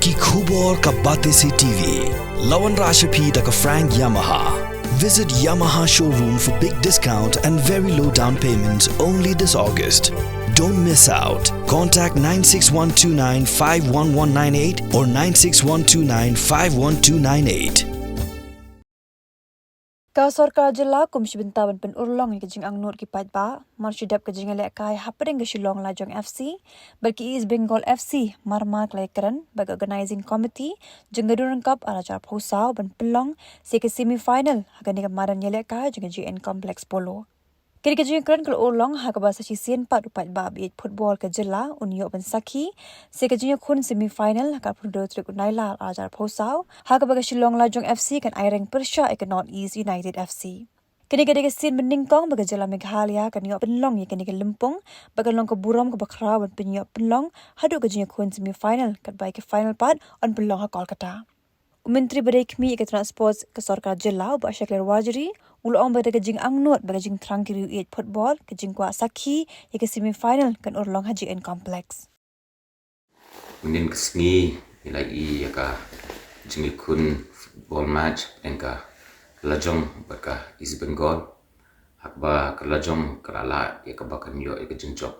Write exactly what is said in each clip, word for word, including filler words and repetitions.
Ki khubor ka Batesi T V. La wanrah sha phi da ka Frank Yamaha. Visit Yamaha showroom for big discount and very low down payment only this August. Don't miss out. Contact nine six one two nine five one one nine eight or nine six one two nine five one two nine eight. Ka sorkar jylla kum shi bynta ban pynurlong ïa ka jingangnud ki paidbah, mar shu dep ka jingïalehkai hapdeng ka Shillong Lajong F C bad ki East Bengal F C, mar mar ka la ïakren bad ka Organizing Committee jong ka Durand Cup ar hajar arphew saw ban pynlong sa ka semi final ha kane ka madan ïalehkai jong ka J N Complex Polo. Kane ka jingïakren ka la urlong ha kaba sa shisien pat u paidbah ba ïeit football ka jylla un ïoh ban sakhi sa ka jingïakhun semi final ha ka arphew hynriew tarik u Nailar ar hajar arphew saw, ha kaba ka Shillong Lajong F C kan aireng pyrshah ïa ka North East United F C. Kane ka dei ka sien ba nyngkong ba ka jylla Meghalaya kan ïoh pynlong ïa kane ka lympung, ba kan long ka burom kaba khraw ban pynïoh pynlong haduh ka jingïakhun semi final katba ïa ka final pat yn pynlong ha Kolkata. U Myntri ba dei khmih ïa ka tnat sports ka sorkar jylla, u Bah Shakliar Warjri, u la ong ba ka dei ka jingangnud bad ka jingthrang ki riew ïeit football ka jingkwah sakhi ïa ka semi final kan urlong ha J N Complex. Mynnin ka sngi ngi la ïoh ïa ka jingïakhun football match hapdeng ka Lajong bad ka East Bengal. Ha kaba ka Lajong ka la lah ïa kaba kan ïoh ïa ka jingjop.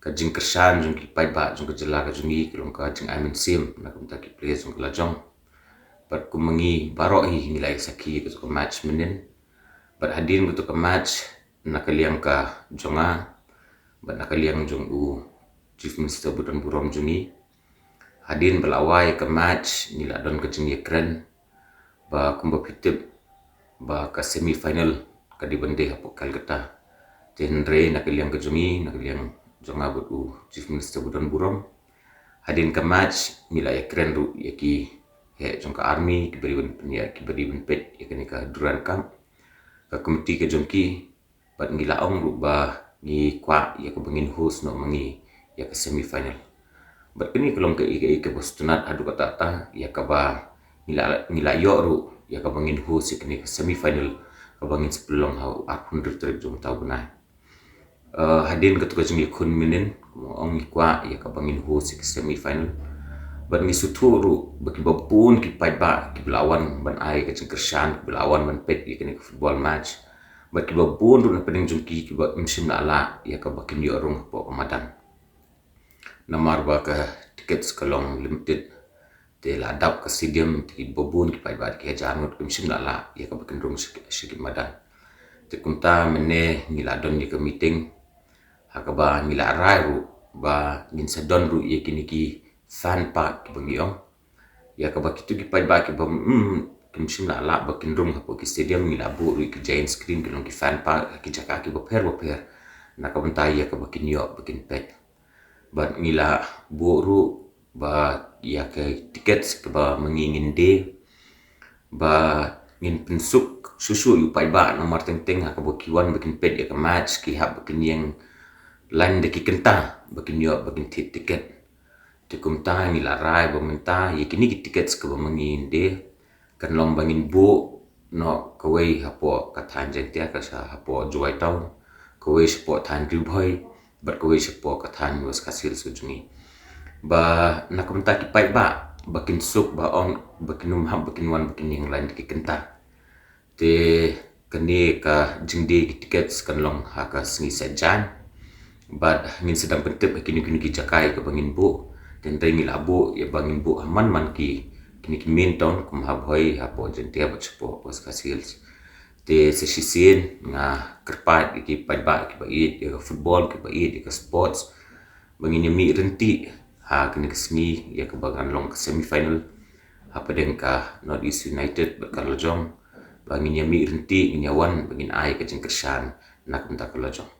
Ka jingkyrshan jong ki paidbah jong ka jylla ka jong ngi ka long ka jingai mynsiem na ka bynta ki players jong ka Lajong. Bad kum ma ngi baroh hi ngi la ïa sakhi ïa kato ka match mynnin. Bad hadien kato ka match, na ka liang ka jong nga bad na ka liang jong u Chief Minister badonburom jong ngi, hadien ba la wai ïa ka match ngi la don ka jingïakren ba kumba phi tip ba ka semi final ka dei ban dei hapoh Kolkata. Te hynrei na ka liang ka jong ngi, na ka liang jong nga bad u Chief Minister badonburom, hadien ka match ngi la ïakren ruh ïa ki heh jong ka army kiba dei ban pynïaid, kiba dei ban peit ïa kane ka Durand Cup, ka committee ka jong ki, bad ngi la ong ruh ba ngi kwah ïa kaba ngin host noh ma ngi ïa ka semi final. Bad kane ka long kaei kaei kaba sngewtynnat haduh katta katta ïa kaba ngi la, ngi la ïoh ruh ïa kaba ngin host ïa kane ka semi final kaba ngin sa pynlong ha u arphew hynriew tarik jong uta u bnai. Eh, hadien kato ka jingïakhun mynnin, kumba ong, ngi kwah ïa kaba ngin host ïa ka semi final. Bad ngi sngewthuh ruh ba kiba bun ki paidbah kiba la wan ban ai ka jingkyrshan, kiba la wan ban peit ïa kane ka football match. Bad kiba bun ruh na pdeng jong ki kiba ym shym la lah ïa kaba kin ïoh rung hapoh ka madan. Namar ba ka tickets ka long limited. Te la dap ka stadium, te kiba bun ki paidbah ki hajar ngut kim shym la lah ïa kaba kin rung sha ki, sha ki madan. Te kumta mynne ngi la don ïa ka meeting ha kaba ngi la rai ruh ba ngin sa don ruh ïa kine ki fan park kiba ngi ong. Ïa kaba kito ki paidbah kiba, mm, kim shym la lah ba kin rung hapoh ki stadium, ngi la buh ruh ïa ki giant screen, ki long ki fan park ha ki jaka kiba pher ba pher na ka bynta ïa kaba kin ïoh ba kin peit. Bad ngi la buh ruh ba ïa ka tickets kaba ma ngi ngin die ba ngin pynsuk shuh shuh ïa u paidbah namar teng teng ha kaba ki wan ba kin peit ïa ka match ki hap ba kin ïeng line da ki kynta ba kin ïoh ba kin thied ticket. Te kumta ngi la rai ba mynta ïa kine ki tickets kaba ma ngi ngin die kan long ba ngin buh noh kawei hapoh ka thaiñ Jaintia, ka sha hapoh Jowai Town, kawei shapoh thaiñ Ri Bhoi, bad kawei shapoh ka thaiñ West Khasi Hills ka jong ngi. Ba na ka bynta ki paidbah ba kin suk, ba ong ba kin ym hap ba kin wan ba kin ïeng line da ki kynta. Te kane ka jingdie ki tickets kan long ha ka sngi Saitjaiñ. Bad ngin sa dang pyntip ha kino kino ki jaka ïa kaba ngin buh. Te hynrei ngi la buh ïa ba ngin buh ha man man ki, kine ki main town kum ha Bhoi, hapoh Jaintia bad shapoh West Khasi Hills. Te sa shisien nga kyrpad ïa ki paidbah kiba ïeit ïa ka football, kiba ïeit ïa ka sports, ba ngin ïa mih ryntih ha kane ka sngi ïa kaba kan long ka semi final hapdeng ka North East United bad ka Lajong, ba ngin ïa mih ryntih, ngin ïa wan ba ngin ai ka jingkyrshan na ka bynta ka Lajong.